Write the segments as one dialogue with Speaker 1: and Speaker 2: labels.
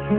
Speaker 1: Ба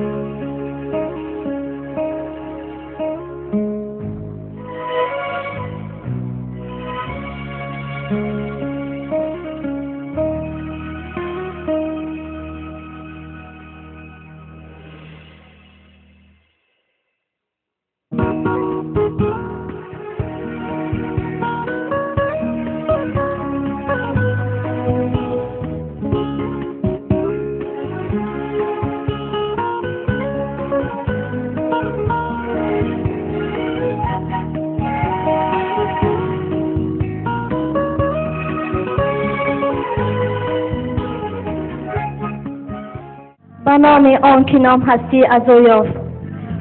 Speaker 1: номи он ки ном ҳастӣ аз ӯ ёфт,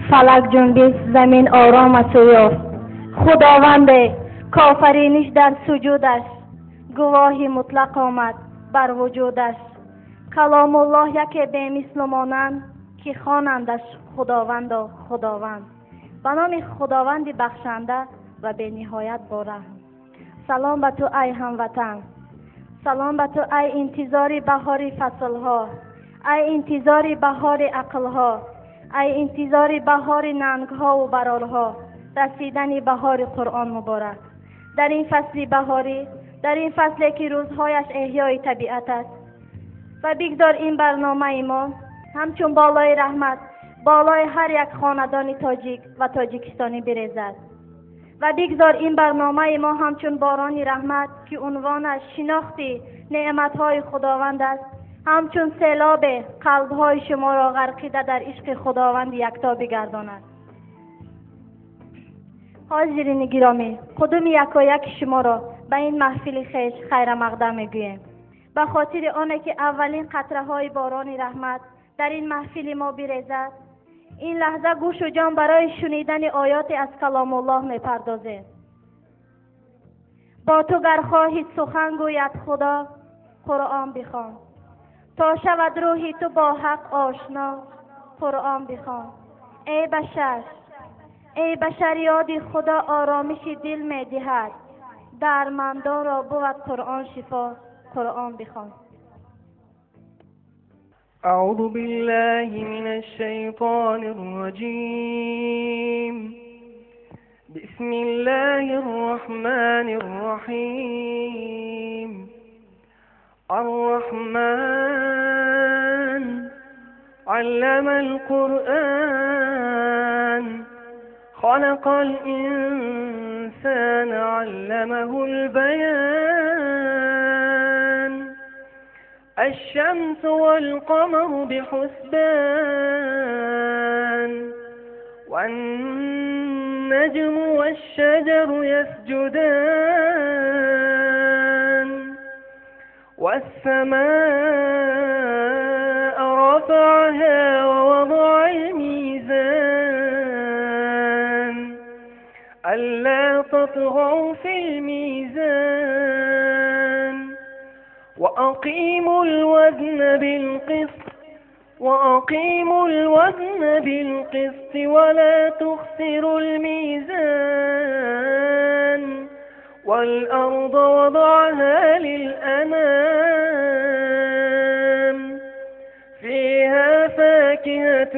Speaker 1: фалак ҷунбиш замин ором аз ӯ ёфт. Худованде кофариниш дар суҷудаш, гувоҳи мутлақ омад бар вуҷудаш. Каломуллоҳ яке бемислу монанд, ки хонандаш Худовандо Худованд. Ба номи Худованди бахшанда ва бениҳоят бораҳм. Салом ба ту ай ҳамватан, салом ба ту ай интизори баҳори фаслҳо, ай интизори баҳори ақлҳо, ай интизори баҳори нангҳову барорҳо, расидани баҳори Қуръон муборак. Дар ин фасли баҳорӣ, дар ин фасле ки рӯзҳояш эҳёи табиат аст, ва бигзор ин барномаи мо ҳамчун болои раҳмат болои ҳар як хонадони тоҷик ва тоҷикистонӣ бирезад. Ва бигзор ин барномаи мо ҳамчун борони раҳмат ки унвонаш шинохти неъматҳои Худованд аст, ҳамчун селобе қалбҳои шуморо ғарқида дар ишқи Худованди якто бигардонад. Ҳозирини гиромӣ, қудуми якояки шуморо ба ин маҳфили хеш хайрамақдам мегӯем. Ба хотири оне ки аввалин қатраҳои борони раҳмат дар ин маҳфили мо бирезад, ин лаҳза гӯшу ҷон барои шунидани оёте аз каломуллоҳ мепардозем. Бо ту гар хоҳӣ сухан гӯяд Худо, Қуръон бихон. То шавад рӯҳи ту бо ҳақ ошно, Қуръон бихон. Эй башар, эй башар, ёди Худо оромиши дил медиҳад. Дармандонро бувад Қуръон шифо, Қуръон бихон.
Speaker 2: أعوذ بالله من الشيطان الرجيم. بسم الله الرحمن الرحيم. الرحمن علم القرآن، خلق الإنسان علمه البيان. الشمس والقمر بحسبان، والنجم والشجر يسجدان، والسماء رفعها ووضع الميزان، ألا تطغوا في الميزان، وأقيموا الوزن بالقسط، وأقيموا الوزن بالقسط ولا تخسروا الميزان، والأرض وضعها للأنام، فيها فاكهة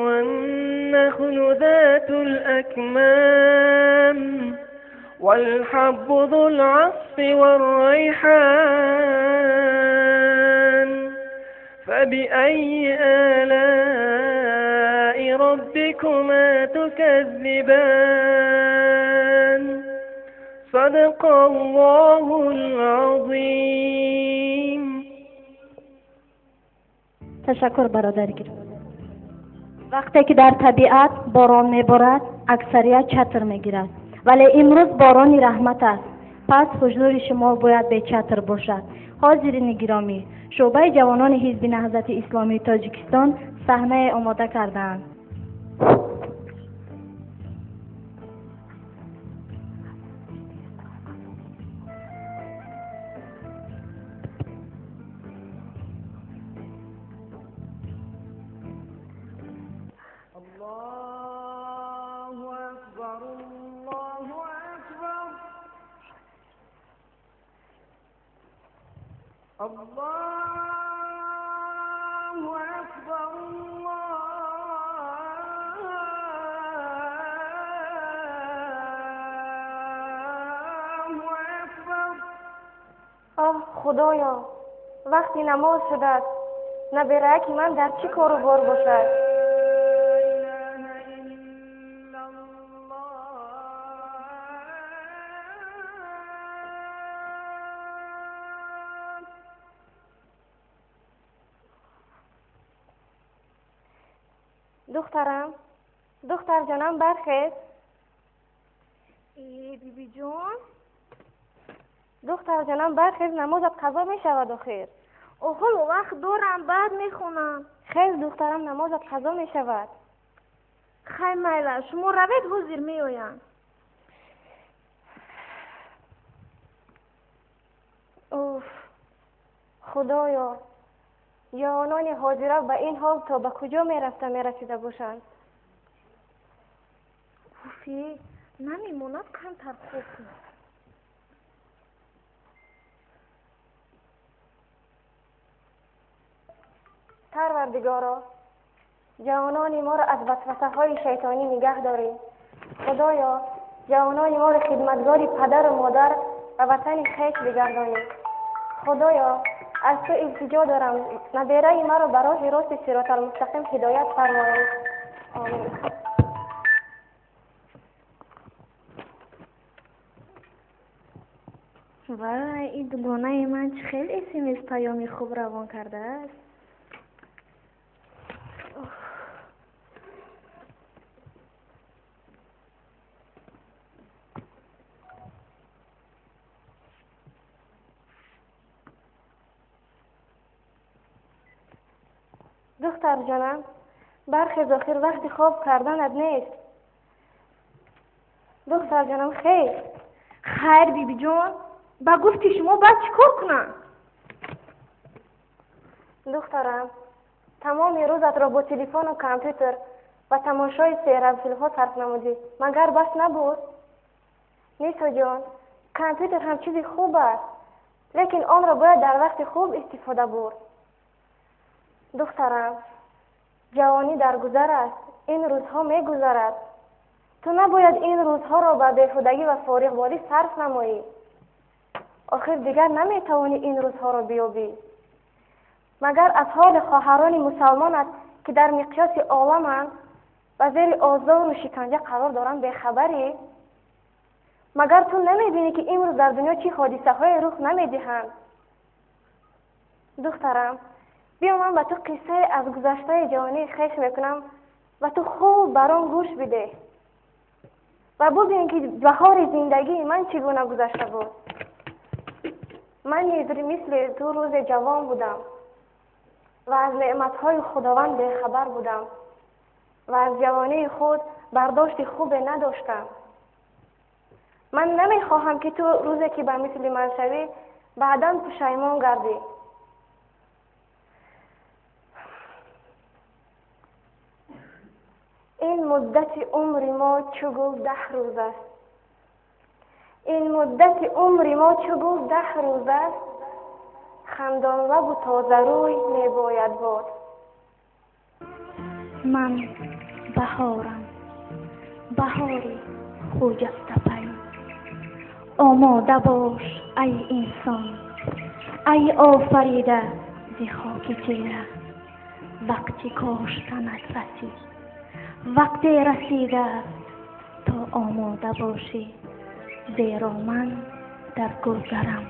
Speaker 2: والنخل ذات الأكمام، والحب ذو العصف والريحان، فبأي آلاء ربكما تكذبان. صدق الله العظيم.
Speaker 1: Ташаккур, бародари гиромӣ. Вақте ки дар табиат борон меборад, аксарият чатр мегирад, вале имрӯз борони раҳмат аст, пас ҳузури шумо бояд бечатр бошад. Ҳозирини гиромӣ, шӯъбаи ҷавонони ҳизби Наҳзати Исломии Тоҷикистон саҳнае омода кардаанд.
Speaker 2: الله أكبر، الله
Speaker 1: Худоё, вақти намоз шудааст, набераки ман дар чӣ кору бор бошад? Духтарам, духтарҷонам, бархез.
Speaker 3: Э, бибиҷон.
Speaker 1: Духтарҷонам, бархез, намозат қазо мешавад охир.
Speaker 3: Ҳоло вақт дорам, баъд мехонам.
Speaker 1: Хез, духтарам, намозат қазо мешавад.
Speaker 3: Хай, майла, шумо равед, ҳозир меоям.
Speaker 1: Уф, худоё, ҷавонони ҳозира ба ин ҳол то ба куҷо мерафта мерасида бошанд?
Speaker 3: Уфе, намемонад камтар хоб кунам.
Speaker 1: Парвардигоро, ҷавонони моро аз васвасаҳои шайтонӣ нигаҳ дорӣ. Худоё, ҷавонони моро хидматгори падару модар ва ватани хеш бигардонӣ. Худоё, аз ту илтиҷо дорам, набераи маро ба роҳи рости сироталмустақим ҳидоят фармоӣ. Омин.
Speaker 3: Вай, ин дугонаи ман чӣ хеле смс паёми хуб равон кардааст.
Speaker 1: Духтарҷонам, бархез, охир вақти хоб карданат нест. Духтарҷонам, хез.
Speaker 3: Хайр, бибиҷон, ба гуфти шумо баъд чӣ кор кунам?
Speaker 1: Духтарам, тамоми рӯзатро бо телефону компютер ва тамошои серамфилмҳо сарф намудӣ. Магар бас набуд? Нисоҷон, компютер ҳам чизи хуб аст, лекин онро бояд дар вақти хуб истифода бурд. Духтарам, ҷавонӣ дар гузар аст, ин рӯзҳо мегузарад. Ту набояд ин рӯзҳоро ба беҳудагӣ ва фориғболӣ сарф намоӣ. Охир дигар наметавонӣ ин рӯзҳоро биёбӣ. Магар аз ҳоли хоҳарони мусалмонат, ки дар миқёси оламанд ва зери озору шиканҷа қарор доранд, бехабарӣ? Магар ту намебинӣ, ки имрӯз дар дунё чӣ ҳодисаҳое рух намедиҳанд? Духтарам, биё ман ба ту қиссае аз гузаштаи ҷавонии хеш мекунам ва ту хуб бар он гӯш бидеҳ ва бубин, ки баҳори зиндагии ман чӣ гуна гузашта буд. Ман низ мисли ту рӯзе ҷавон будам ва аз неъматҳои худованд бехабар будам ва аз ҷавонии худ бардошти хубе надоштам. Ман намехоҳам, ки ту рӯзе ки ба мисли ман шавӣ, баъдан пушаймон гардӣ. Ин муддати умри мо чу гул 10 рӯз аст. Ин муддати умри мо чу гул 10 рӯз аст. Хандонлабу тозарӯй мебояд буд.
Speaker 3: Ман баҳорам, баҳори хуҷастапай. Омода бош, ай инсон, ай офарида зи хоки тира. Вақти коштанат расид, вақте расидааст, то омода бошӣ, зеро ман дар гузарам.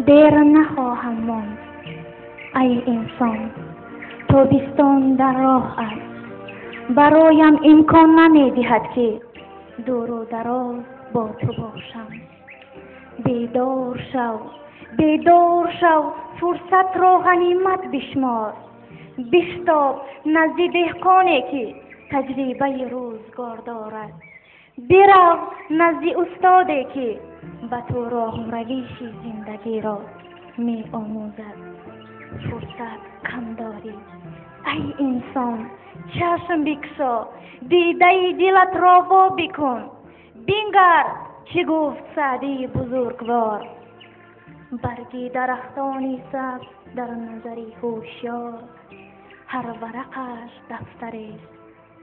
Speaker 3: Дер нахоҳам монд, ай инсон, тобистон дар роҳ аст. Бароям имкон намедиҳад, ки дуру дароз бо ту бошам. Бедор шав, бедор шав, фурсатро ғанимат бишмор. Биштоб назди деҳқоне, ки таҷрибаи рӯзгор дорад. Бирав назди устоде, ки ба ту роҳу равиши зиндагиро меомӯзад. Фурсат кам дорӣ, ай инсон, чашм бикушо, дидаи дилатро во бикун. Бингар, чӣ гуфт Саъдии бузургвор: барги дарахтони сабз дар назари ҳушёр, ҳар варақаш дафтарест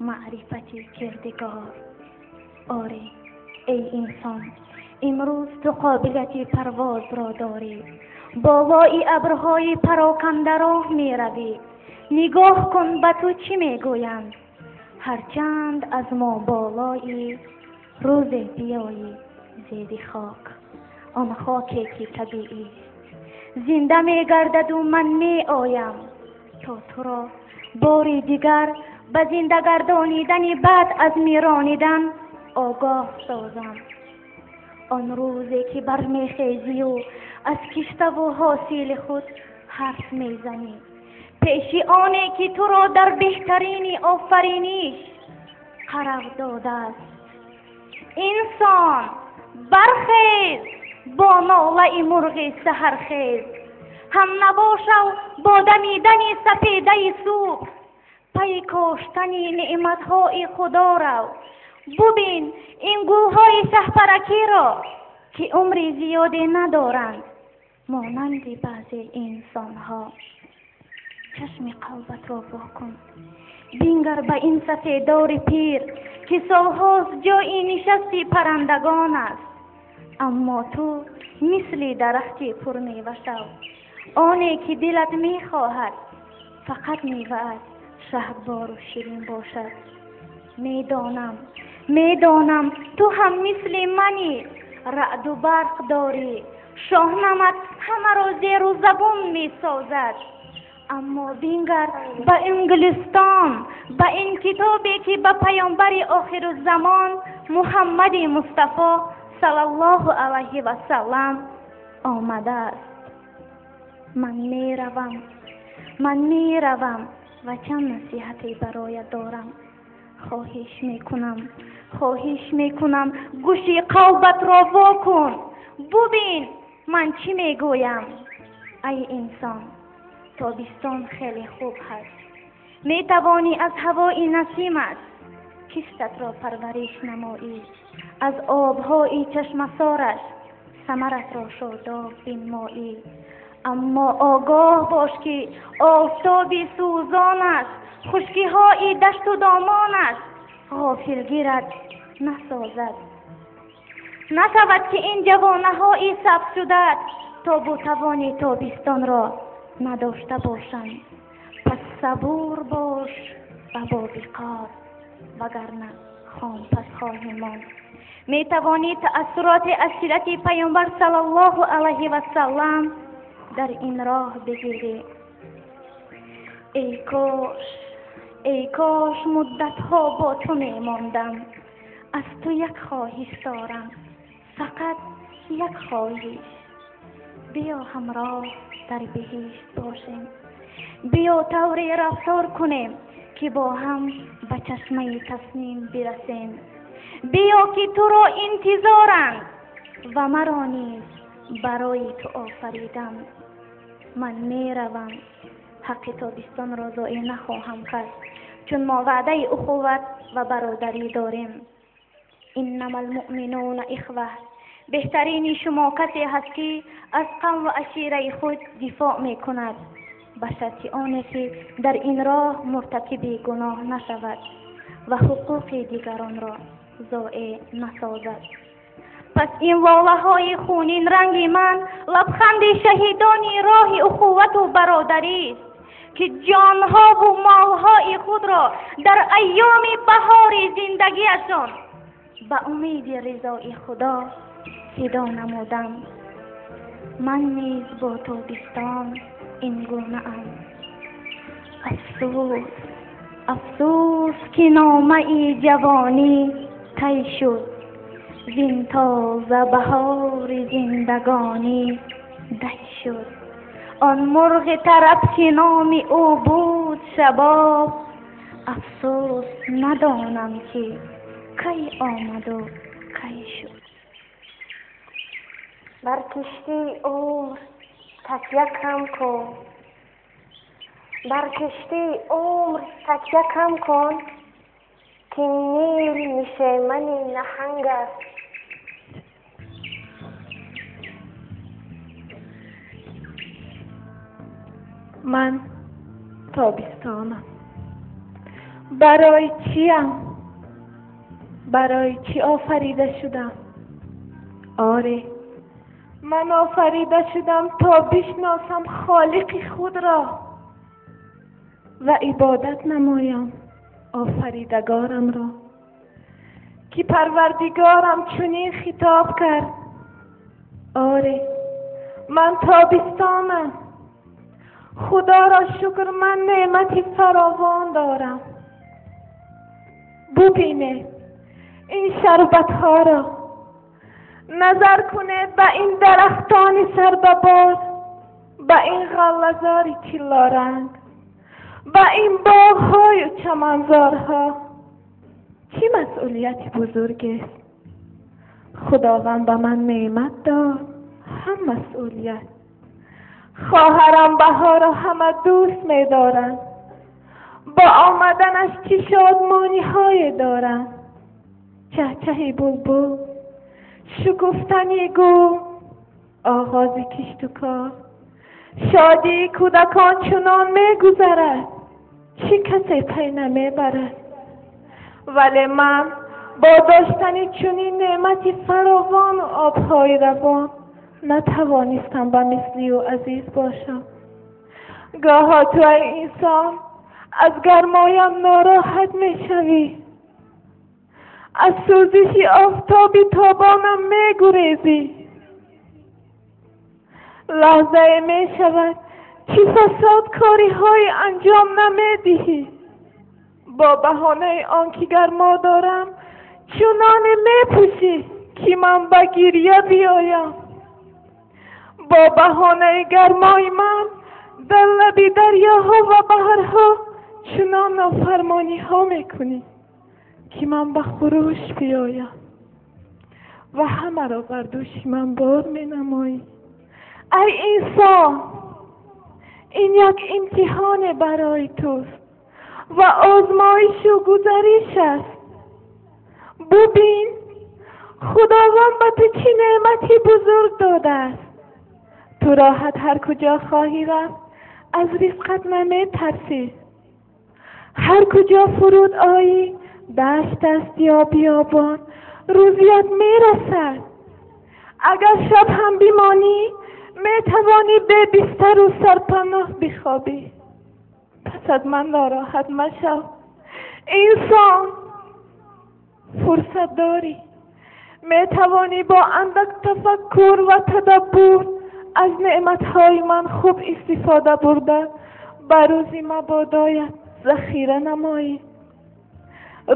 Speaker 3: маърифати кирдигор. Оре, эй инсон, имрӯз ту қобилияти парвозро дорӣ.
Speaker 1: Болои абрҳои пароканда роҳ меравӣ. Нигоҳ кун, ба ту чӣ мегӯянд. Ҳарчанд аз мо болоӣ, рӯзе биёӣ зери хок, он хоке ки табиист зинда мегардаду ман меоям то туро бори дигар ба зиндагардонидани баъд аз миронидан огоҳ созам. Он рӯзе ки бармехезию аз киштаву ҳосили худ ҳарф мезанӣ, пеши оне ки туро дар беҳтарини офариниш қарор додааст. Инсон, бархез, бо нолаи мурғи саҳархез, ҳамнаво шав бо дамидани сапедаи субҳ, пайи коштани неъматҳои Худо рав. Бубин ин гулҳои шаҳпаракиро, ки умри зиёде надоранд, монанди баъзе инсонҳо. Чашми қалбатро вокун, бингар ба ин сафедори пир, ки солҳост ҷои нишасти паррандагон аст. Аммо ту мисли дарахти пурмева шав, оне ки дилат мехоҳад фақат меваат шаҳдбору ширин бошад. Медонам, медонам, ту ҳам мисли мани, раъду барқ дорӣ, шоҳнамат ҳамаро зеру забун месозад. Аммо бингар ба Инглистон, ба ин китобе ки ба паёмбари охирузамон Муҳаммади Мустафо саллаллоҳу алайҳи васаллам омадааст. Ман меравам, ман меравам ва чанд насиҳате бароят дорам. Хоҳиш мекунам, хоҳиш мекунам, гӯши қалбатро вокун, бубин ман чӣ мегӯям. Ай инсон, тобистон хеле хуб ҳаст. Метавонӣ аз ҳавои насимат киштатро парвариш намоӣ, аз обҳои чашмасораш самаратро шодоб бинмоӣ. Аммо огоҳ бош, ки офтоби сӯзонаш хушкиҳои дашту домонаш ғофилгират насозад. Нашавад ки ин ҷавонаҳои сабзшудаат тобу тавони тобистонро надошта бошанд. Пас сабур бош ва бовиқор, вагарна хомпаз хоҳӣ монд. Метавонӣ таассуроти аз сирати паёмбар саллаллоҳу алайҳи васаллам дар ин роҳ бигирӣ. Эй кош, эй кош муддатҳо бо ту мемондам. Аз ту як хоҳиш дорам, фақат як хоҳиш: биё ҳамроҳ дар биҳишт бошем. Биё тавре рафтор кунем, ки бо ҳам ба чашмаи Тасним бирасем. Биё, ки туро интизоранд ва маро низ барои ту офаридам. Ман меравам, ҳаққи тобистонро зоеъ нахоҳам кард, чун мо ваъдаи ухуват ва бародарӣ дорем. Иннама алмуъминуна ихва. Беҳтарини шумо касе ҳаст, ки аз қавму ашираи худ дифоъ мекунад, ба шарти оне ки дар ин роҳ муртакиби гуноҳ нашавад ва ҳуқуқи дигаронро зоеъ насозад. Пас ин лолаҳои хунинранги ман лабханди шаҳидони роҳи ухувату бародарист, ки ҷонҳову молҳои худро дар айёми баҳори зиндагиашон ба умеди ризои Худо фидо намудам. Ман низ бо тобистон ин гунаам. Афсӯс, афсӯс, ки номаи ҷавонӣ тай шуд, зин тоза баҳори зиндагонӣ дай шуд. Он мурғи тараб, ки номи ӯ буд шабоб, афсӯс, надонам ки кай омаду кай шуд.
Speaker 3: Бар киштии умр такя кам кун, бар киштии умр такя кам кун, ки Нил нишемани наҳанг аст.
Speaker 4: Ман тобистонам. Барои чиям? Барои чӣ офарида шудам? Оре, Ман офарида шудам то бишносам Холиқи худро ва ибодат намоям Офаридгорамро, ки Парвардигорам чунин хитоб кард: оре, ман тобистонам. Худоро шукр, ман неъмати фаровон дорам. Бубинед ин шарбатҳоро, назар кунед ба ин дарахтони сар ба бор, ба ин ғаллазори тиллоранг, ба ин боғҳою чаманзорҳо. Чӣ масъулияти бузургест! Худованд ба ман неъмат дод, ҳам масъулият. Хоҳарам Баҳорро ҳама дӯст медоранд. Бо омаданаш чӣ шодмониҳое доранд! Чаҳчаҳи булбул, шукуфтани гул, оғози кишту кор, шодии кӯдакон чунон мегузарад, чӣ касе пай намебарад. Вале ман бо доштани чунин неъмати фаровону обҳои равон натавонистам ба мисли ӯ азиз бошам. Гоҳо ту, ай инсон, аз гармоям нороҳат мешавӣ, аз сӯзиши офтоби тобонам мегурезӣ. Лаҳзае мешавад, чӣ фасодкориҳое анҷом намедиҳӣ. Бо баҳонаи он ки гармо дорам, чуноне мепӯшӣ, ки ман ба гиря биёям. Бо баҳонаи гармои ман дар лаби дарёҳо ва баҳрҳо чунон нофармониҳо мекунӣ, ки ман ба хурӯш биёям ва ҳамаро бар дӯши ман бор менамоӣ. Ай инсон, ин як имтиҳоне барои туст ва озмоишу гузариш аст. Бубин, Худованд ба ту чӣ неъмати бузург додааст. Ту роҳат ҳар куҷо хоҳӣ рафт, аз ризқат наметарсӣ. Ҳар куҷо фуруд оӣ, дашт аст ё биёбон, рӯзият мерасад. Агар шаб ҳам бимонӣ, метавонӣ бебистару сарпаноҳ бихобӣ. Пас аз ман нороҳат машав. Инсон, фурсат дорӣ, метавонӣ бо андак тафаккур ва тадаббур аз неъматҳои ман хуб истифода бурда, ба рӯзи мабодоят захира намоӣ.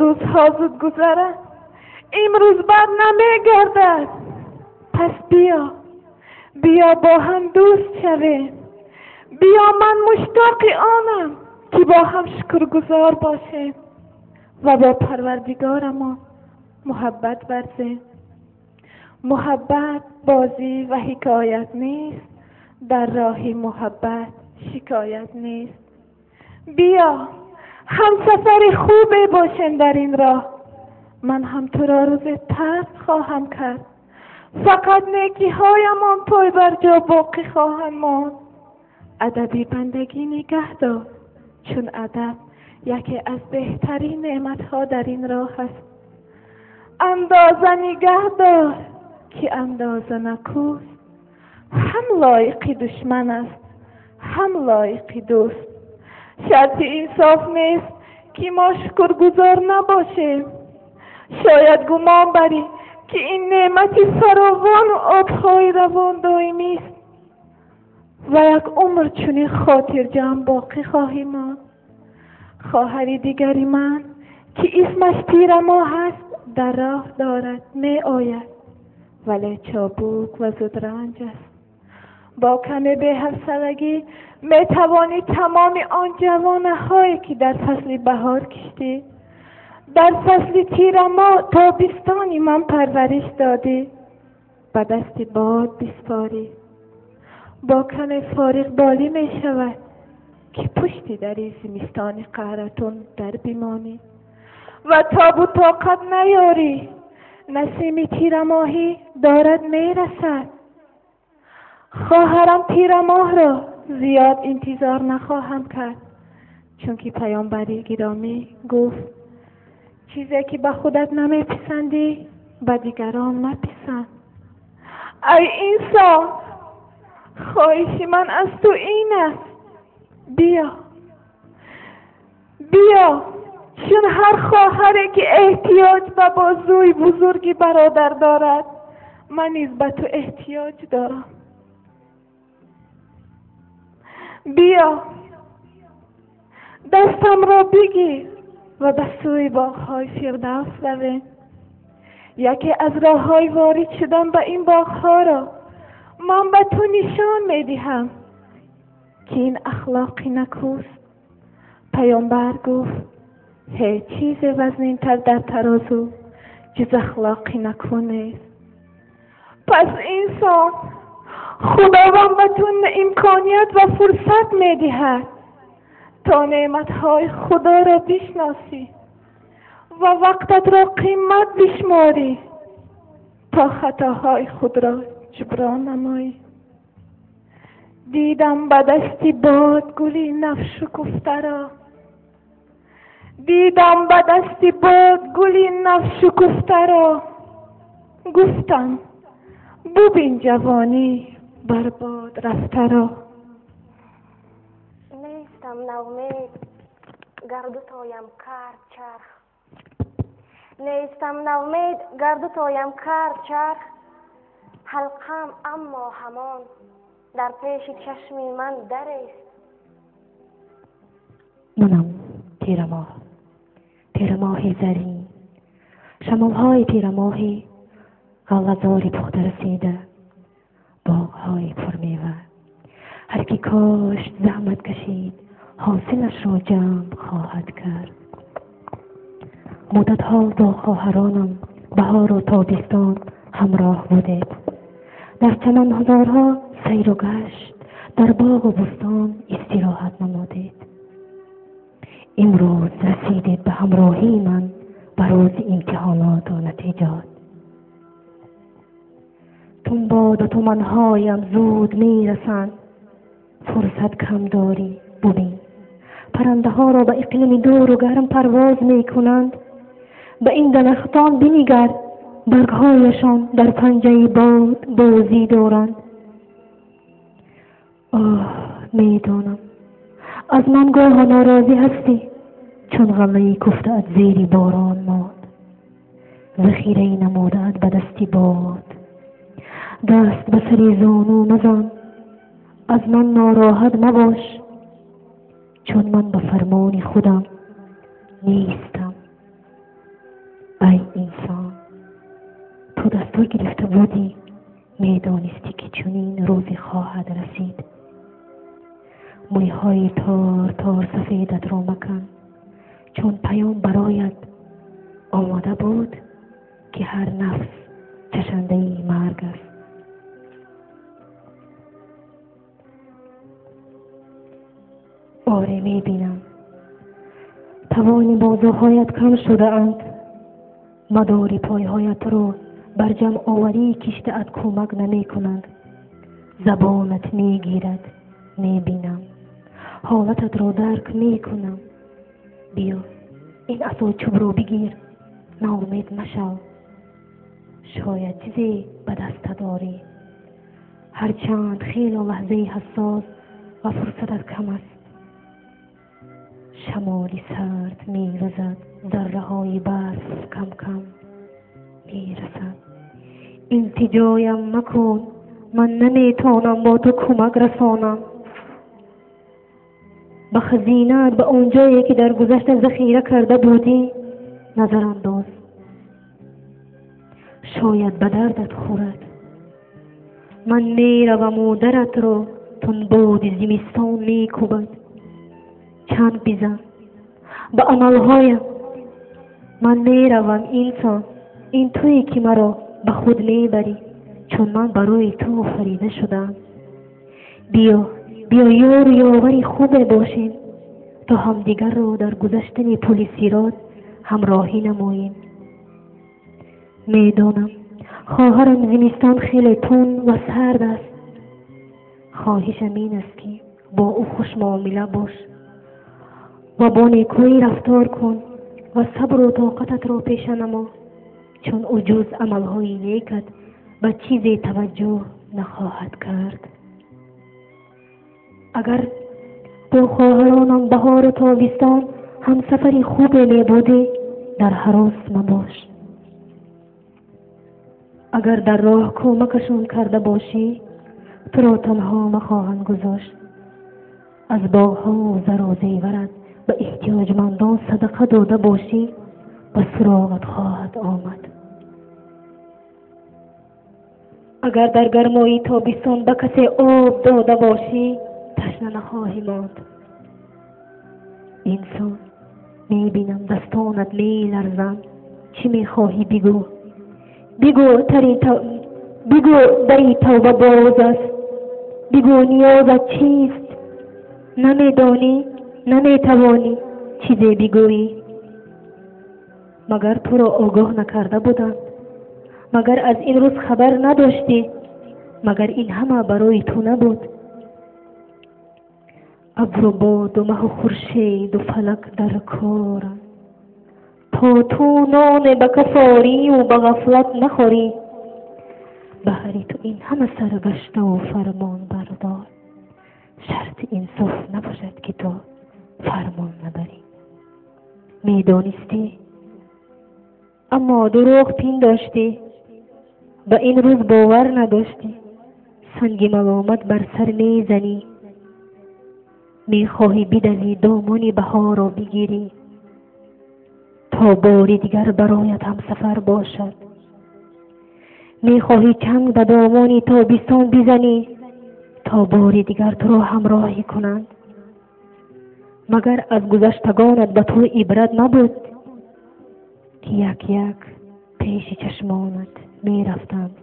Speaker 4: Рӯзҳо зуд гузаранд, имрӯз бар намегардад. Пас биё, биё бо ҳам дӯст шавем. Биё, ман муштоқи онам, ки бо ҳам шукргузор бошем ва бо Парвардигорамон муҳаббат варзем. Муҳаббат бозӣ ва ҳикоят нест, дар роҳи муҳаббат шикоят нест. Биё ҳамсафари хубе бошем дар ин роҳ. Ман ҳам туро рӯзе тарк хоҳам кард, фақат некиҳоямон пойбарҷо боқӣ хоҳанд монд. Адаби бандагӣ нигаҳ дор, чун адаб яке аз беҳтарин неъматҳо дар ин роҳ аст. Андоза нигаҳ дор, ки андоза накӯст ҳам лоиқи душман аст, ҳам лоиқи дӯст. Шарти инсоф нест, ки мо шукргузор набошем. Шояд гумон барӣ, ки ин неъмати фаровону обҳои равон доимист ва як умр чунин хотирҷамъ боқӣ хоҳӣ монд. Хоҳари дигари ман, ки исмаш Тирамоҳ аст, дар роҳ дорад меояд, вале чобук ва зудранҷ аст. Бо каме беҳавсалагӣ метавонӣ тамоми он ҷавонаҳое, ки дар фасли баҳор киштӣ, дар фасли тирамоҳ тобистони ман парвариш додӣ, ба дасти бод биспорӣ. Бо каме фориғболӣ мешавад, ки пушти дари зимистони қаҳратон дар бимонӣ ва тобу тоқат наёрӣ. Насими тирамоҳӣ дорад мерасад. Хоҳарам Тирамоҳро зиёд интизор нахоҳам кард, чунки паёмбари гиромӣ гуфт: чизе ки ба худат намеписандӣ, ба дигарон маписанд. Ай инсон, хоҳиши ман аз ту ин аст, биё, биё, чун ҳар хоҳаре ки эҳтиёҷ ба бозуи бузурги бародар дорад, ман низ ба ту эҳтиёҷ дорам. Биё, дастамро бигир ва ба сӯи боғҳои Фирдавс равем. Яке аз роҳҳои ворид шудан ба ин боғҳоро ман ба ту нишон медиҳам, ки ин ахлоқи накӯст. Паёмбар гуфт: ҳеҷ чизе вазнинтар дар тарозу ҷуз ахлоқи накӯ нест. Пас инсон, Худованд ба ту имконият ва фурсат медиҳад то неъматҳои Худоро бишносӣ ва вақтатро қимат бишморӣ, то хатоҳои худро ҷуброн намоӣ. Дидам ба дасти бод гули навшукуфтаро, дидам ба дасти бод гули навшукуфтаро, гуфтам бубин ҷавонӣ барбод рафтаро.
Speaker 1: Нестам наумед, гар дутоям кард чарх, нестам наумед, гар дутоям кард чарх, ҳалқам аммо ҳамон дар пеши чашми ман дарест.
Speaker 5: Манам тирамоҳ, тирамоҳи зарин, шамолҳои тирамоҳи ғаллазори пухта расида, боғҳои пурмева. Ҳар ки кошт, заҳмат кашид, ҳосилашро ҷамъ хоҳад кард. Муддатҳо бо хоҳаронам баҳору тобистон ҳамроҳ будед. Дар чаманзорҳо сайру гашт, дар боғу бӯстон истироҳат намудед. Имрӯз расидед ба ҳамроҳии ман ба рӯзи имтиҳоноту натиҷот. Тунбоду туманҳоям зуд мерасанд, фурсат кам дорӣ, бубин. Паррандаҳоро ба иқлими дуру гарм парвоз мекунанд. Ба ин дарахтон бинигар, баргҳояшон дар панҷаи бод бозӣ доранд. Оҳ, медонам, аз ман гоҳо норозӣ ҳастӣ, чун ғаллаи куфтаат зери борон монд, захираи намудаат ба дасти бод. Даст ба сари зону мазан, аз ман нороҳат мабош, чун ман ба фармони худам нестам. Ай инсон, ту дастур гирифта будӣ, медонистӣ ки чунин рӯзе хоҳад расид. Мӯйҳои тор тор сафедатро макан, чун паём бароят омода буд, ки ҳар нафс чашандаи марг аст. Оре, мебинам, тавони бозуҳоят кам шудаанд. Мадори пойҳоятро бар ҷамъоварии киштаат кӯмак намекунанд. Забонат мегирад, мебинам, ҳолататро дарк мекунам. Биё, ин асои чӯбро бигир, ноумед машав. Шояд чизе ба дастат орӣ. Ҳарчанд хело лаҳзаи ҳассос ва фурсатат кам аст. Шамоли сард мевазад, зарраҳои барф кам-кам мерасад. Илтиҷоям макун, ман наметавонам бо ту кӯмак расонам. Ба хазинаат, ба он ҷое ки дар гузашта захира карда будӣ, назар андоз. Шояд ба дардат хӯрад. Ман мераваму даратро тунбоди зимистон мекӯбад. Чанд бизан ба амалҳоям. Ман меравам, инсон, ин туе ки маро ба худ мебарӣ, чун ман барои ту офарида шудаам. Биё, биё, ёру ёвари хубе бошем, то ҳамдигарро дар гузаштани пули сирот ҳамроҳӣ намоем. Медонам, хоҳарам, зимистон хеле тунд ва сард аст. Хоҳишам ин аст, ки бо ӯ хушмуомила бош ва бо некӯӣ рафтор кун ва сабру тоқататро пеша намо, чун ӯ ҷуз амалҳои некат ба чизе таваҷҷӯҳ нахоҳад кард. Агар бо хоҳаронам баҳору тобистон ҳамсафари хубе мебудӣ, дар ҳарос мабош. Агар дар роҳ кӯмакашон карда бошӣ, туро танҳо махоҳанд гузошт. Аз боғҳову зару зеварат ба эҳтиёҷмандон садақа дода бошӣ, ба суроғат хоҳад омад. Агар дар гармои тобистон ба касе об дода бошӣ, ташна нахоҳӣ монд. Инсон, мебинам дастонат меларзанд. Чӣ мехоҳӣ бигӯ. Бигӯ бигӯ дари тавба боз аст. Бигӯ ниёзат чист. Намедонӣ, наметавонӣ чизе бигӯӣ. Магар туро огоҳ накарда буданд? Магар аз ин рӯз хабар надоштӣ? Магар ин ҳама барои ту набуд? Абру боду маҳу хуршеду фалак дар коранд, то ту ноне ба кафорию ба ғафлат нахӯрӣ. Баҳри ту ин ҳама саргаштаву фармонбардор. Шарти инсоф набошад, ки ту фармон набарӣ. Медонистӣ, аммо дурӯғ пиндоштӣ, ба ин рӯз бовар надоштӣ. Санги маломат бар сар мезанӣ. Мехоҳӣ бидавӣ, домони баҳорро бигирӣ, то бори дигар бароят ҳамсафар бошад. Мехоҳӣ чанг ба домони тобистон бизанӣ, то бори дигар туро ҳамроҳӣ кунанд. Магар аз гузаштагонат ба ту ибрат набуд, ки як як пеши чашмонат мерафтанд?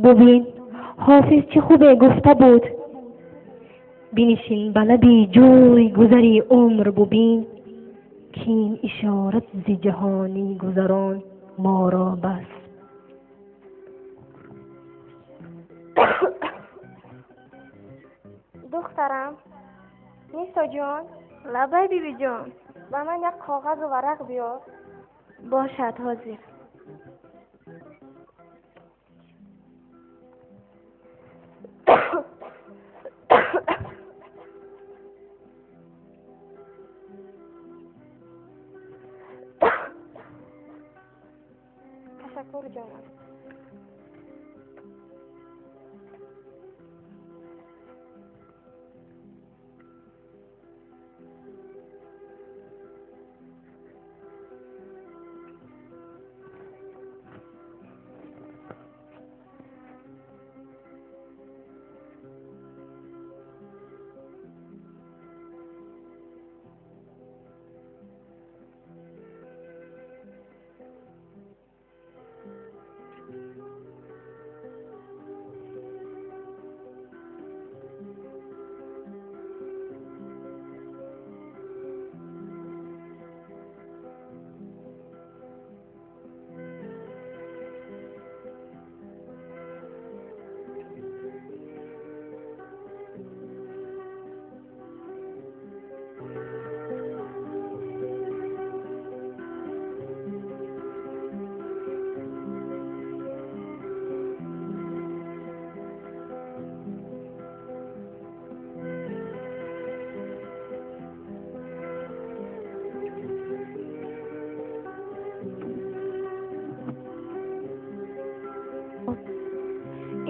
Speaker 5: Бубин, Ҳофиз чӣ хубе гуфта буд: бинишин ба лаби ҷӯй гузари умр, бубин, ки ин ишорат зи ҷаҳонӣ гузарон моро бас.
Speaker 3: Духтарам Нисоҷон.
Speaker 1: Лаббай, бибиҷон.
Speaker 3: Ба ман як коғазу варақ биёр.
Speaker 1: Бошад, ҳозир.
Speaker 3: Ташаккур, ҷонам.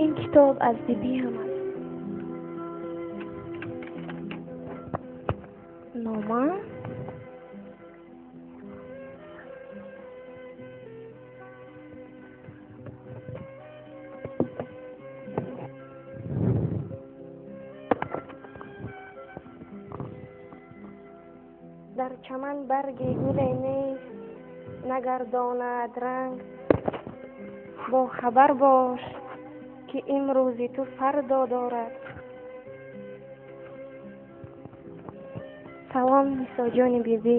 Speaker 3: Ин китоб аз бибиам аст. Нома. Дар чаман барги гуле нест, нагардонад ранг. Бохабар бош, ки имрӯзи ту фардо дорад. Салом, Нисоҷони бибӣ.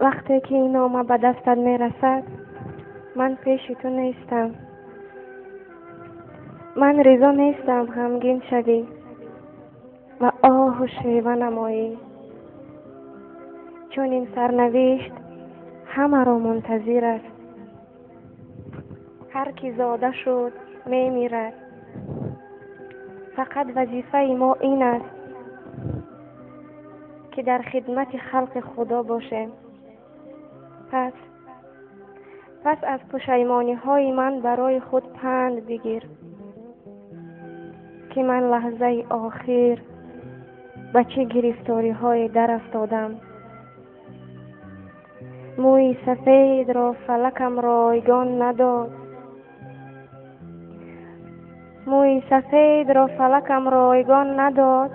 Speaker 3: Вақте ки ин нома ба дастат мерасад, ман пеши ту нестам. Ман ризо нестам ғамгин шавӣ ва оҳу шева намоӣ. Чунин сарнавишт ҳамаро мунтазир аст. Ҳар ки зода шуд мемирад. Фақат вазифаи мо ин аст, ки дар хидмати халқи Худо бошем. Пас аз пушаймониҳои ман барои худ панд бигир, ки ман лаҳзаи охир ба чӣ гирифториҳое дарафтодам. Мӯи сафедро фалакам ройгон надод. Мӯи сафедро фалакам ройгон надод.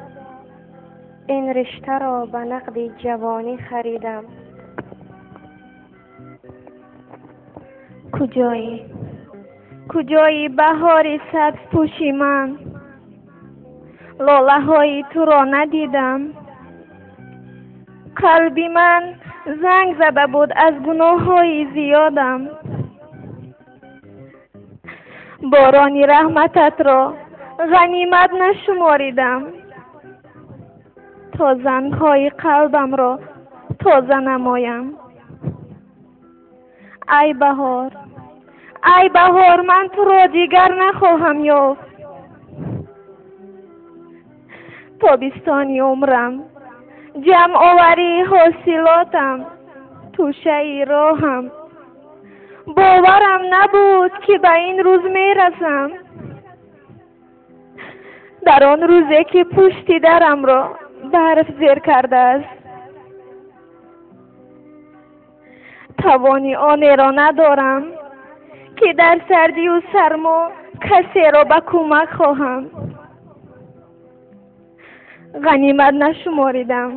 Speaker 3: Ин риштаро ба нақди ҷавонӣ харидам.
Speaker 4: Куҷоӣ? Куҷоӣ баҳори сабзпӯши ман? Лолаҳои туро надидам. Қалби ман занг зада буд аз гуноҳҳои зиёдам. Борони раҳмататро ғанимат нашуморидам, то зангҳои қалбамро тоза намоям. Ай баҳор, ай баҳор, ман туро дигар нахоҳам ёфт. Тобистони умрам, ҷамъоварии ҳосилотам, тӯшаи роҳам. Боварам набуд, ки ба ин рӯз мерасам. Дар он рӯзе, ки пушти дарамро барф зер кардааст. Тавони онеро надорам, ки дар сардию сармо касеро ба кӯмак хоҳам. Ғанимат нашуморидам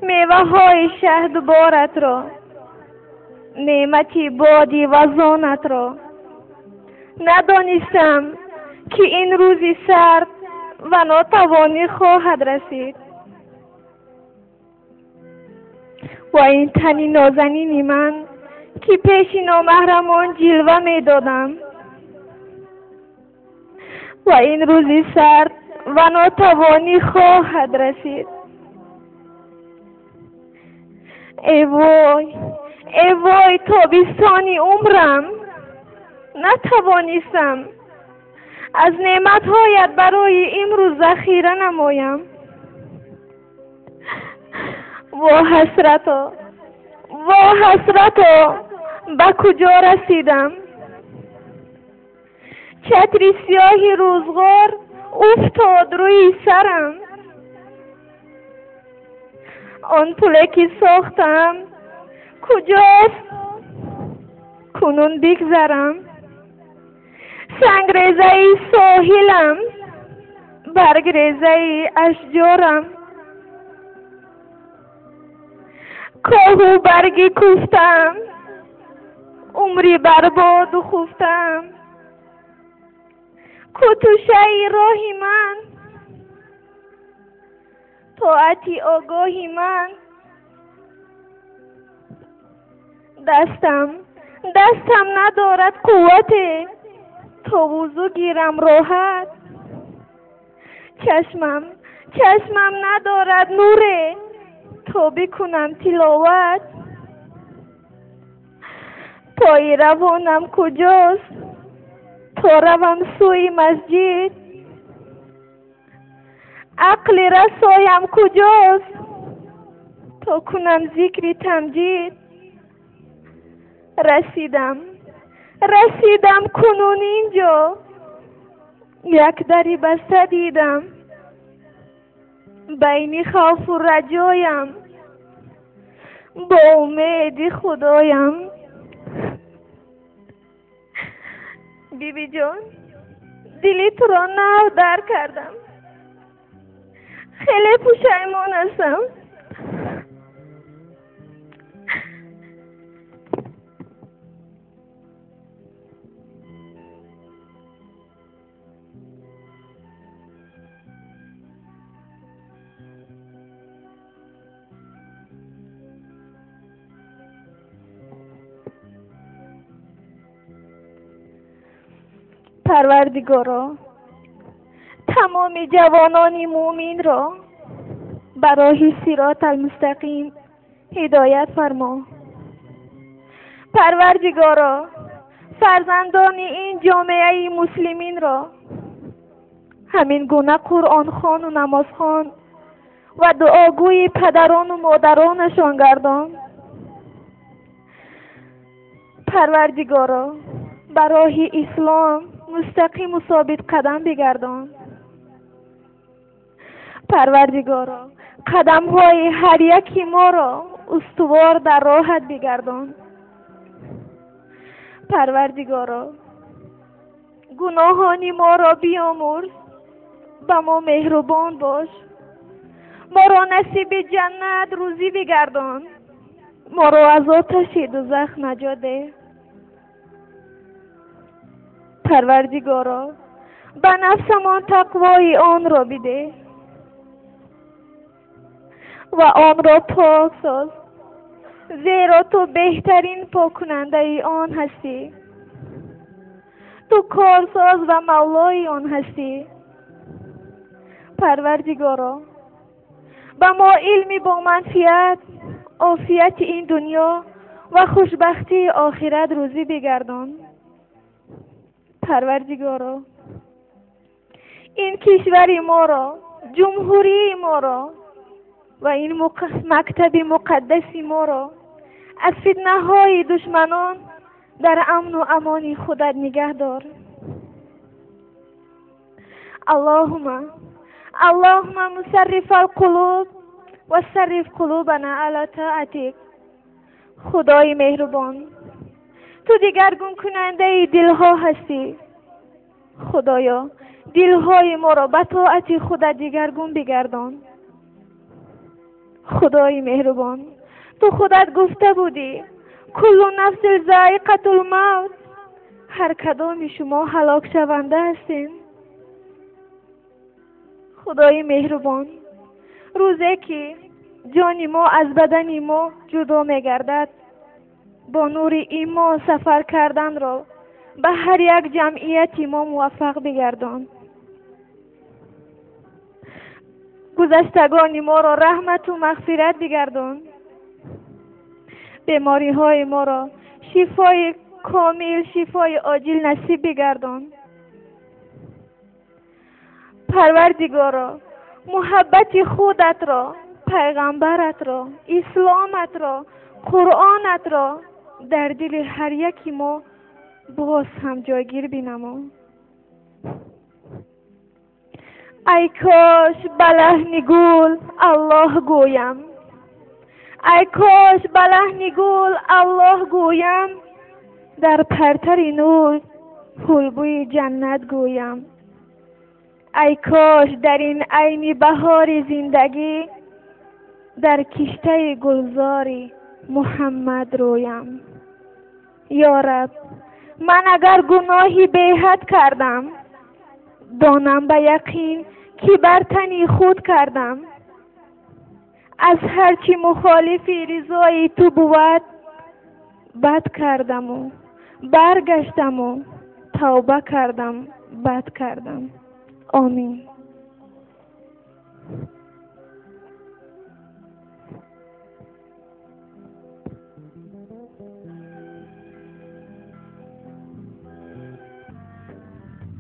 Speaker 4: меваҳои шаҳдборатро, неъмати боди вазонатро. Надонистам, ки ин рӯзи сард ва нотавонӣ хоҳад расид. Ва ин тани нозанини ман, ки пеши номаҳрамон ҷилва медодам. Ва ин рӯзи сард ва нотавонӣ хоҳад расид. Эй вой, эй вой, тобистони умрам натавонистам аз неъматҳоят барои имрӯз захира намоям. Во ҳасрато, во ҳасрато, ба куҷо расидам? Чатри сиёҳи рӯзғор уфтод рӯи сарам. Он пуле, ки сохтам, куҷост? Кунун бигзарам. Сангрезаи соҳилам, баргрезаи ашҷорам. Коҳу барги куфтам, умри барбоду хуфтам. Кутушаи роҳи ман, тоати огоҳи ман. Дастам, дастам надорад қуввате, то вузӯ гирам роҳат. Чашмам, чашмам надорад нуре, то бикунам тиловат. Пои равонам куҷост, то равам сӯи масҷид? Ақли расоям куҷост, то кунам зикри тамҷид? Расидам, расидам кунун инҷо, як дари баста дидам. Байни хавфу раҷоям, бо умеди Худоям. Бибиҷон, дили туро нав дар кардам. Хеле пушаймон ҳастам. Парвардигоро, тамоми ҷавонони муъминро ба роҳи сирот алмустақим ҳидоят фармо. Парвардигоро, Фарзандони ин ҷомеаи муслиминро ҳамин гуна қуръонхону намозхон ва дуогӯи падарону модаронашон гардон. Парвардигоро, ба роҳи ислом мустақиму собитқадам бигардон. Парвардигоро, қадамҳои ҳар яки моро устувор дар роҳат бигардон. Парвардигоро, гуноҳони моро биёмурз, ба мо меҳрубон бош, моро насиби ҷаннат рӯзӣ бигардон, моро аз оташи дӯзах наҷот деҳ. Парвардигоро, ба нафсамон тақвои онро бидеҳ ва онро пок соз, зеро ту беҳтарин поккунандаи он ҳастӣ. Ту корсоз ва мавлои он ҳастӣ. Парвардигоро, ба мо илми боманфиат, офияти ин дунё ва хушбахтии охират рӯзӣ бигардон. Парвардигоро, ин кишвари моро, ҷумҳурии моро ва ин мактаби муқаддаси моро аз фитнаҳои душманон дар амну амони худат нигаҳ дор. Аллоҳумма аллоҳумма мусарриф алқулуб ва сарриф қулубана ала тоатик. Худои меҳрубон, ту дигаргункунандаи дилҳо ҳастӣ. Худоё, дилҳои моро ба тоати худат дигаргун бигардон. Худои меҳрубон, ту худат гуфта будӣ: куллу нафсин зоиқатул мавт, ҳар кадоми шумо ҳалокшаванда ҳастем. Худои меҳрубон, рӯзе ки ҷони мо аз бадани мо ҷудо мегардад, бо нури имон сафар карданро ба ҳар як ҷамъияти мо муваффақ бигардон. Гузаштагони моро раҳмату мағфират бигардон. Бемориҳои моро шифои комил, шифои оҷил насиб бигардон. Парвардигоро, муҳаббати худатро, пайғамбаратро, исломатро, қуръонатро дар дили ҳар яки мо боз ҳам ҷойгир бинамо. Ай кош ба лаҳни гул Аллоҳ гӯям, ай кош ба лаҳни гул Аллоҳ гӯям, дар партари нур ҳулбӯи ҷаннат гӯям. Ай кош дар ин айни баҳори зиндагӣ дар киштаи гулзори Муҳаммад рӯям. Ё Раб, ман агар гуноҳи беҳад кардам, донам ба яқин ки бар тани худ кардам. Аз ҳар чӣ мухолифи ризои ту бувад, бад кардаму баргаштаму тавба кардам, бад кардам. Омин.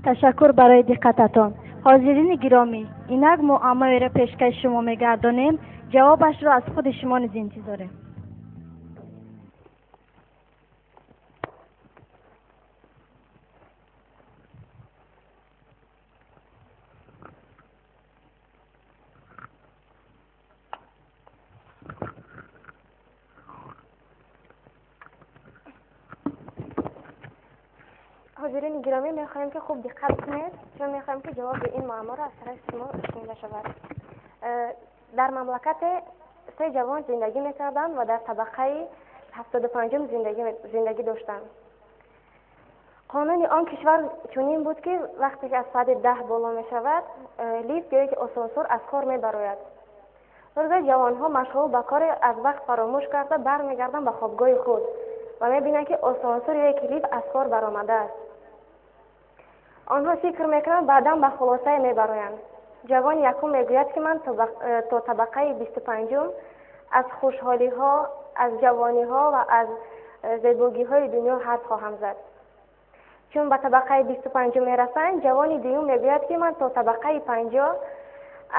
Speaker 1: Ташаккур барои диққататон. Ҳозирини гиромӣ, инак муаммоеро пешкаши шумо мегардонем, ҷавобашро аз худи шумо низ интизорем.
Speaker 3: Ҳозирини гиромӣ, мехоҳем ки хуб диққат кунед, чун мехоҳем ки ҷавоби ин муамморо аз тарафи шумо шунида шавад. Дар мамлакате се ҷавон зиндагӣ мекарданд ва дар табақаи 75-ум зиндагӣ доштанд. Қонуни он кишвар чунин буд, ки вақте ки аз соати 10 боло мешавад, лифт ё ки осонсор аз кор мебарояд. Рӯзе ҷавонҳо машғул ба коре аз вақт фаромӯш карда бармегарданд ба хобгоҳи худ ва мебинанд, ки осонсор ё ки лифт аз кор баромадааст. Онҳо фикр мекунанд, баъдан ба хулосае мебароянд. Ҷавони якум мегӯяд, ки ман то табақаи 25-ум аз хушҳолиҳо, аз ҷавониҳо ва аз зебогиҳои дунё ҳарф хоҳам зад. Чун ба табақаи 25 мерасанд, ҷавони дуюм мегӯяд, ки ман то табақаи 50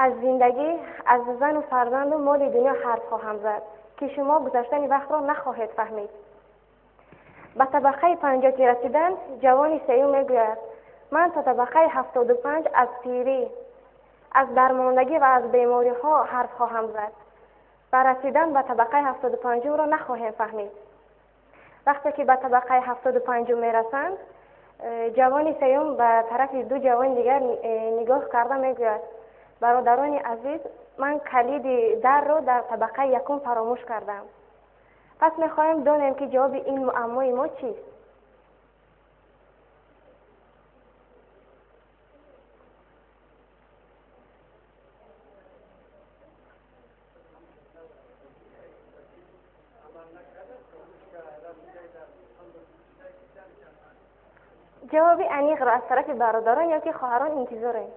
Speaker 3: аз зиндагӣ, аз зану фарзанду моли дунё ҳарф хоҳам зад, ки шумо гузаштани вақтро нахоҳед фаҳмид. Ба табақаи 50 ки расиданд, ҷавони сеюм мегӯяд: ман то табақаи 75 аз пирӣ, аз дармондагӣ ва аз бемориҳо ҳарф хоҳам зад ва расидан ба табақаи 75-ро нахоҳем фаҳмид. Вақте ки ба табақаи 75 мерасанд, ҷавони сеюм ба тарафи ду ҷавони дигар нигоҳ карда мегӯяд: бародарони азиз, ман калиди дарро дар табақаи якум фаромӯш кардам. Пас мехоҳем донем, ки ҷавоби ин муаммои мо чист? Ҷавоби аниқро аз тарафи бародарон ё ки хоҳарон интизорем.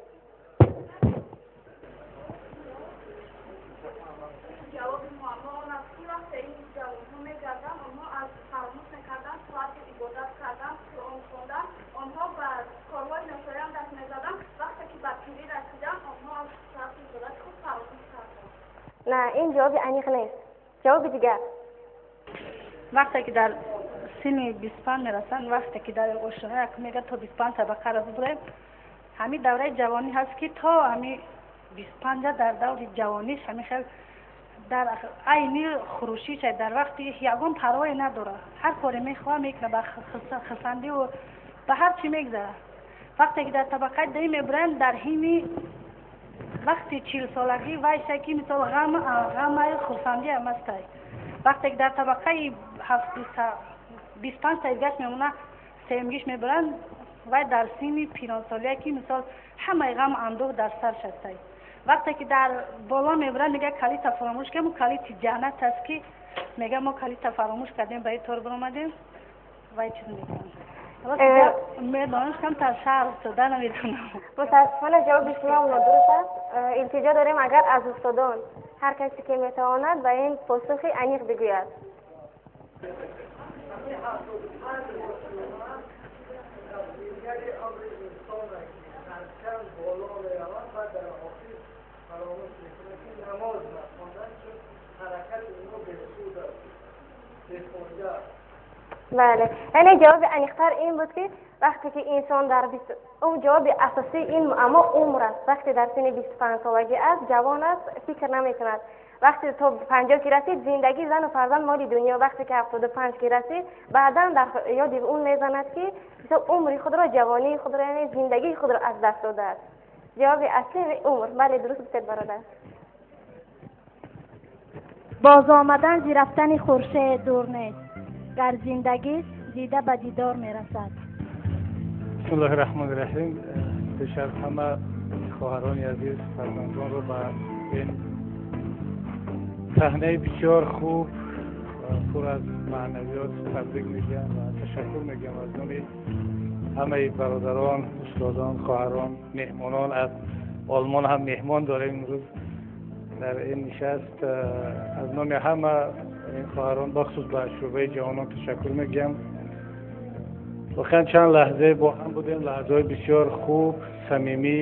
Speaker 6: Ҷавоби муаммо он аст, ки вақте ин ҷавонҳо мегарданд, онҳо аз фаромӯш мекарданд соати ибодат кардан, Қуръон хондан, онҳо ба корҳои ношоям даст мезаданд. Вақте ки ба пирӣ расиданд, онҳо аз соати ибодати худ фаромӯш карданд.
Speaker 3: На, ин ҷавоби аниқ нест. Ҷавоби дигар.
Speaker 7: Вақте ки дар синни 25 мерасанд, вақте ки дар ошона як мегӯяд то 25 табақаро бибурем, ҳамин давраи ҷавонӣ ҳаст, ки то ҳамин 25 дар даври ҷавониш ҳамин хел дар айни хурӯшиша, дар вақти ягон парвое надорад, ҳар коре мехоҳад мекунад, ба хурсандиву ба ҳар чӣ мегзарад. Вақте ки дар табақаи дуюм мебуранд, дар ҳини вақти 40-солагӣ вайша ки мисол ғамаю хурсандӣ ҳам ҳастай. Вақте ки дар табақаи 25 таидгаш мемонад, сеюмгиш мебаранд, вай дар синни пиронсолия ки мисол ҳамаи ғам андӯҳ дар сар шастай. Вақте ки дар боло мебаранд, мега калита фаромӯш кардем, калити ҷаннат аст, ки мега мо калита фаромӯш кардем, ба ин тор баромадем, вай чиз мекунанд. Медонам, камтар шаҳр устода намедонам.
Speaker 3: Мутаассифона, ҷавоби шумо нодуруст аст. Илтиҷо дорем, агар аз устодон ҳар касе ки метавонад, ба ин посухи аниқ бигӯяд. Бале, яъне ҷавоби аниқтар ин буд, ки вақте ки инсон дар ҷавоби асосии ин муаммо умр аст. Вақте дар синни 25-солагӣ аст, ҷавон аст, фикр намекунад. Вақте то 50 ки расид, зиндагӣ, зану фарзанд, моли дунё. Вақте ки 75 ки расид, баъдан дар ёди он мезанад, ки умри худро, ҷавонии худро, яъне зиндагии худро аз даст додааст. Ҷавоби аслӣ умр. Бале, дуруст гуфтед, бародар.
Speaker 1: Боз омадан зи рафтани хуршед дур нест, гар зиндагист, дида ба дидор мерасад.
Speaker 8: Бисмиллоҳи раҳмони раҳим. Пеш аз ҳама хоҳарони азиз, фарзандонро ба ин саҳнаи бисёр хуб, пур аз маънавиёт табрик мегӯям ва ташаккур мегӯям аз номи ҳамаи бародарон, устодон, хоҳарон, меҳмонон. Аз Олмон ҳам меҳмон дорем имрӯз дар ин нишаст. Аз номи ҳама ин хоҳарон, бахусус ба шӯъбаи ҷавонон ташаккур мегӯям. Воқеан чанд лаҳзае бо ҳам будем, лаҳзаҳои бисёр хуб, самимӣ,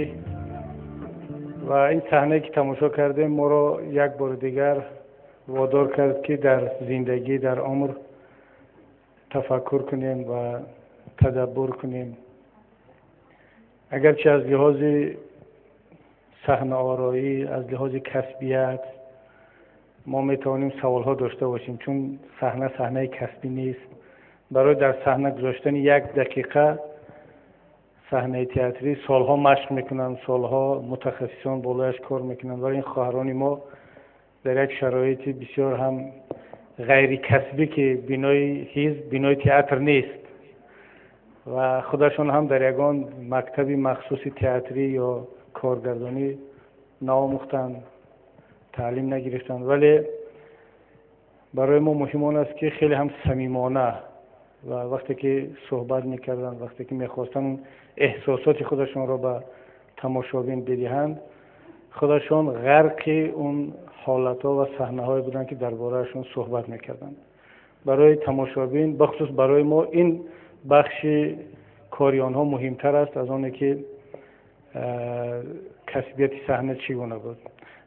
Speaker 8: ва ин саҳнае ки тамошо кардем моро як бори дигар водор кард, ки дар зиндагӣ, дар умр тафаккур кунем ва тадаббур кунем. Агарчи аз лиҳози саҳнаороӣ, аз лиҳози касбият мо метавонем саволҳо дошта бошем, чун саҳна саҳнаи касбӣ нест. Барои дар саҳна гузоштани як дақиқа саҳнаи театрӣ солҳо машқ мекунанд, солҳо мутахассисон болояш кор мекунанд. Вале ин хоҳарони мо дар як шароити бисёр ҳам ғайрикасбӣ, ки бинои ҳизб, бинои театр нест ва худашон ҳам дар ягон мактаби махсуси театрӣ ё коргардонӣ наомӯхтанд, таълим нагирифтанд, вале барои мо муҳим он аст, ки хеле ҳам самимона ва вақте ки суҳбат мекарданд, вақте ки мехостанд эҳсосоти худашонро ба тамошобин бидиҳанд, худашон ғарқи он ҳолатҳо ва саҳнаҳое буданд, ки дар бораашон суҳбат мекарданд. Барои тамошобин, бахусус барои мо, ин бахши Кори онҳо муҳимтар аст аз оне ки касбияти саҳна чӣ гуна буд.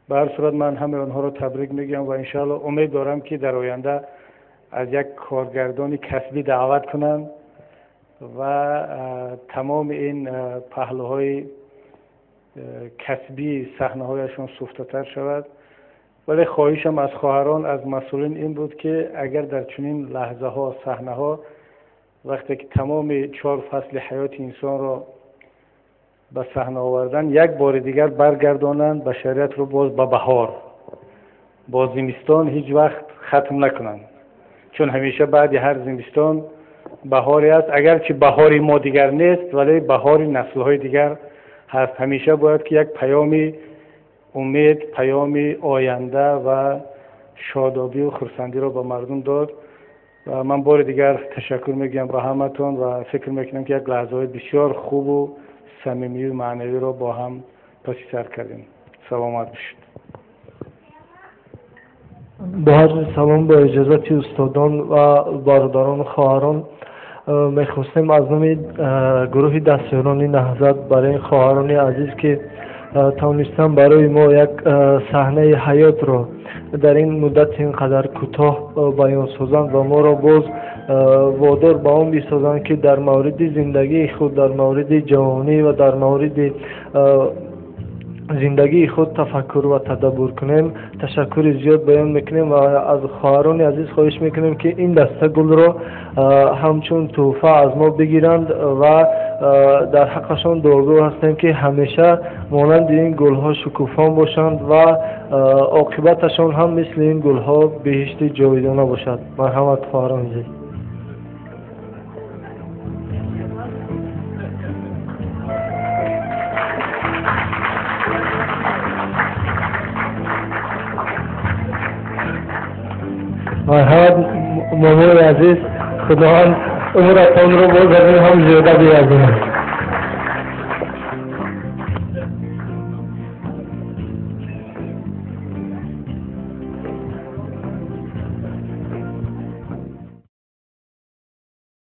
Speaker 8: Ба ҳар сурат, ман ҳамаи онҳоро табрик мегӯям ва иншоалло умед дорам, ки дар оянда аз як коргардони касбӣ даъват кунанд ва тамоми ин паҳлӯҳои касбии саҳнаҳояшон суфтатар шавад. Вале хоҳишам аз хоҳарон, аз масъулин ин буд, ки агар дар чунин лаҳзаҳо, саҳнаҳо, вақте ки тамоми чор фасли ҳаёти инсонро ба саҳна овардан, як бори дигар баргардонанд башариятро боз ба баҳор, бо зимистон ҳеҷ вақт хатм накунанд, чун ҳамеша баъди ҳар зимистон баҳоре аст. Агарчи баҳори мо дигар нест, вале баҳори наслҳои дигар ҳаст. Ҳамеша бояд ки як паёми умед, паёми оянда ва шодобию хурсандиро ба мардум дод. Ва ман бори дигар ташаккур мегӯям ба ҳаматон ва фикр мекунам, ки як лаҳзаҳои бисёр хубу самимию маънавиро бо ҳам паси сар кардем. Саломат бошед.
Speaker 9: Бо ҳарзи салом, бо иҷозати устодон ва бародарону хоҳарон, мехостем аз номи гурӯҳи дастёрони Наҳзат барои хоҳарони азиз, ки тавонистанд барои мо як саҳнаи ҳаётро дар ин муддати ин қадар кӯтоҳ баён созанд ва моро боз водор ба он бисозанд, ки дар мавриди зиндагии худ, дар мавриди ҷавонӣ ва дар мавриди зиндагии худ тафаккур ва тадаббур кунем, ташаккури зиёд баён мекунем ва аз хоҳарони азиз хоҳиш мекунем, ки ин даста гулро ҳамчун тӯҳфа аз мо бигиранд ва дар ҳаққашон дуогӯ ҳастем, ки ҳамеша монанди ин гулҳо шукуфон бошанд ва оқибаташон ҳам мисли ин гулҳо беҳишти ҷовидона бошад. Марҳамат, хоҳарони азиз. Марҳамат, момои азиз, Худованд умратонро боз аз ин ҳам зиёда биёзонад.